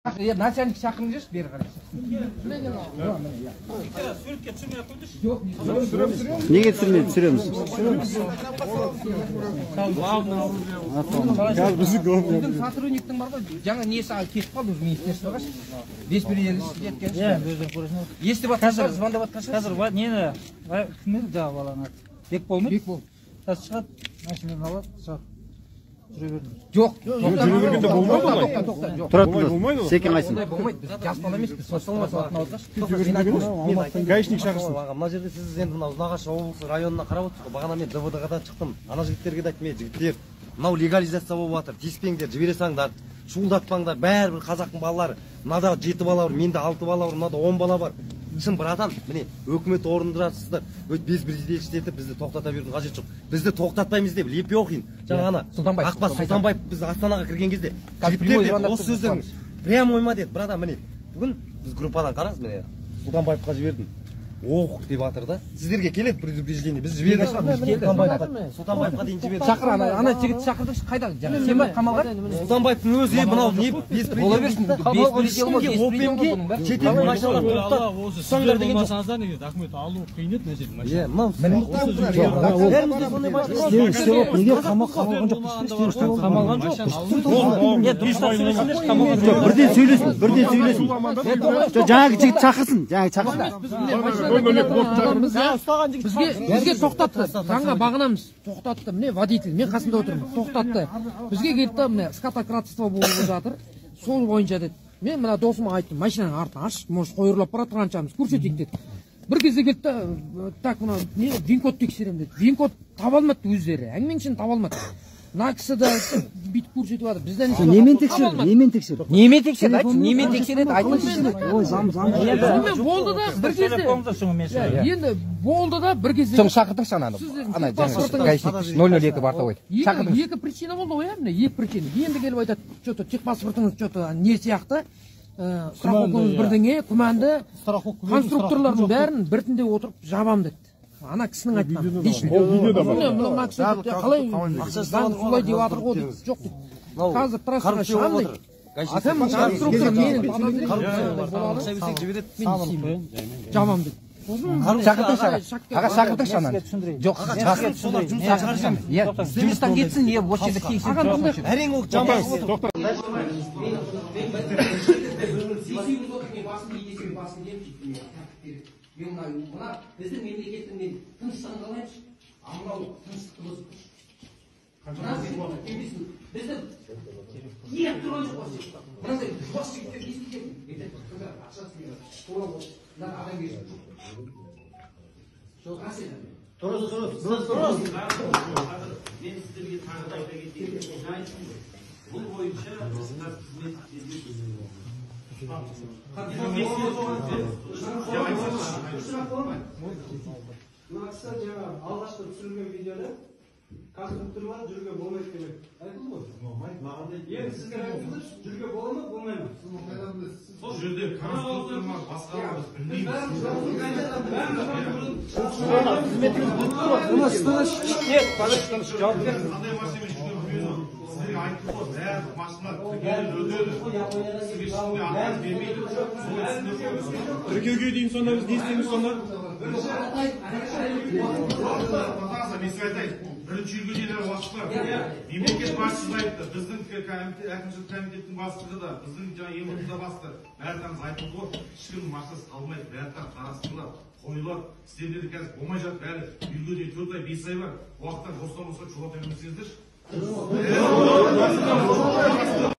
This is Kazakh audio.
Начальник шақырыңызшы, бері қарай. Суретке түсірмей ақ қойдыршы. Жоқ, Неге түсірмейді? Түсіреміз. Біздің сотрудниктің бар ғой, жаңа несі кетіп қалды уже министерствоға. Беспредел жеткен. Иә, өздерің көресіңдер. Естіп жатқан шығар, звондап жатқан шығар. Қазір нені, кім еді жаңағы баланың аты? Бекбол ма? Бекбол. Қазір шығады, машинадан алады, шығады. Жүре беріңдер. Жоқ, Жүре бергенде болмайды олай. тоқта, жоқ. Тұра Болмайды тұр. ғой. Секен қайсың? Ондай болмайды. Біз жас бала емеспіз. Гаишник шақырсын. Мына жерде сіз енді мынау Ұзынағаш облысы районына қарап отырсыз ғой. Бағана мен ДВД-ға да шықтым. Ана жігіттерге де айттым, ей жігіттер, мынау легализация болып жатыр. Тиіспеңдер, жібере салыңдар, шуылдатпаңдар. Бәрібір қазақтың балалары. Мынада 7 бала бар, менде 6 бала бар, мынада 10 бала бар. Шын братан, міне өкімет орындырасыздар. Өт безбредельщик етіп бізді тоқтата берудің қажеті жоқ. Бізді тоқтатпаймыз деп Лепехин, жаңа ана Сұлтанбаев. Ақбас Сұлтанбаев біз Астанаға кірген кезде Қазір жігіттер прямой деді, звондап осы тұрмыз. сөздерің прямо ма деді, братан, міне бүгін біз группадан қараңыз, міне Сұлтанбаевқа жібердім. Ох деп жатыр да. Сіздерге келеді предупреждение. Біз жібердік. Сұлтанбаевқа, Сұлтанбаевқа дейін жібердік. Шақыр ана жігітті шақырдықшы, қайда? Жаңа сен ба қамалған? Сұлтанбаевтың өзі мынау не беспредел. Бола берсін, беспредел ғой, беспредел ғой бұның бәрі. Шетелдің машиналары тоқтат. Сіздер болмасаңыздар негізі документ алу қиын еді мына жерде машина. Е, мынау бәріміз де сондай машина. Неге қамалған жоқ? Қамалған жоқ. Не, дұрыстап сөйлесіңдерші, қамалған жоқ. Бірден сөйлесін, бірден сөйлесін. Жоқ, жаңағы жігіт шақырсын, жаңағы шақырсын. Бізге тоқтатты. Заңға бағынамыз. Тоқтатты. Міне водитель, мен қасында отырмын. Тоқтатты. Бізге келді да, міне скотократство болып жатыр. Сол бойынша деді. Мен мына досыма айттым, машинаның артын аш, может қойырлап бара жатқан шығармыз, көрсетейік деді. Бір кезде келді да, так мына не вин-код тексеремін деді. Вин-код таба алмады өздері. Әңгіменің ішін таба алмады. Мына кісі де бүйтіп көрсетіп жатыр. Бізден Немен тексерді? Немен тексерді? Немен тексерді? Айтшы, немен тексереді? Айтыңызшы. Ой, зам. Сонымен болды да бір кезде. Телефоныңызды соңы мен сөйлеймін. Енді болды да бір кезде. Соны шақырдыңызшы ананы. Ана жаңағы гаишник 002 бортовой. Шақырдыңыз. Екі причина болды ғой, иә, міне екі причина. Енді келіп айтады, что-то техпаспортыңыз что-то не сияқты, страховкаңыз бірдеңе, күмәнді. Конструкторлардың бәрін біртіндеп отырып жабам деді. Ана кісінің айтқаны. Лично. Мына кісі айтады, қалай заң солай деп жатыр ғой дейді. Жоқ дейді. Қазір трассаға шығамын дейді. Кім конструктор менің Ақша берсең жібереді. жабам дейді. Шақырдыңызшы аға. Аға шақырдыңызшы ананы. Жоқ, Солар жұмыстан шығарып жібереді. Иә, жұмыстан кетсін, не осы жерде тексеріп. Әрең ол жаман отыр. Мен мына біздің мемлекеттің мен тыныштығын қалайыншы, а мынау тыныштықты бұзып тұр. Бізді иек тұрған жоқ осы жерде. Мынандай жуас жігіттер не істейді? Ертең ақшасы тура осы мына адамгершілік жоқ. Жоқ, рас еді. Дұрыс, дұрыс, дұрыс. Мен сіздерге тағы да айта кетейін. Жаңа айттым ғой. Бұл бойынша біз қазір қызмет Мына кісі жаңа алғашқы түсірілген видеода конструкторлар жүруге болмайды деп айтылды ғой. Енді сіздер айтыңыздаршы, жүруге бола ма, болмай ма? Сол жерде конструктор ма, басқа ма, біз білмейміз. Қандай машинамен жүргенін білмейміз. Сіздерге айттым ғой, барлық машина тіркеуден өтеді. Сізге ешкімге отказ бермейді. Солай түсіндіріп қойыңыз. Тіркеуге дейін сонда біз не істейміз сонда? Тоқтаңыздар, мен сізге айтайын. Бірінші июльге дейін әлі уақыт бар. Мемлекет басшысы айтты, біздің әкімшілік комитеттің бастығы да, біздің жаңа МВД бастығы, барлықтарыңыз айтылды ғой, ешкімнің машинасы қалмайды, барлықтары қарастырылады, қойылады. Сіздерде де қазір болмай жатыр, әлі июльге дейін 4 ай, 5 ай бар. Уақыттан бостан босқа шулата бермесеңіздерші.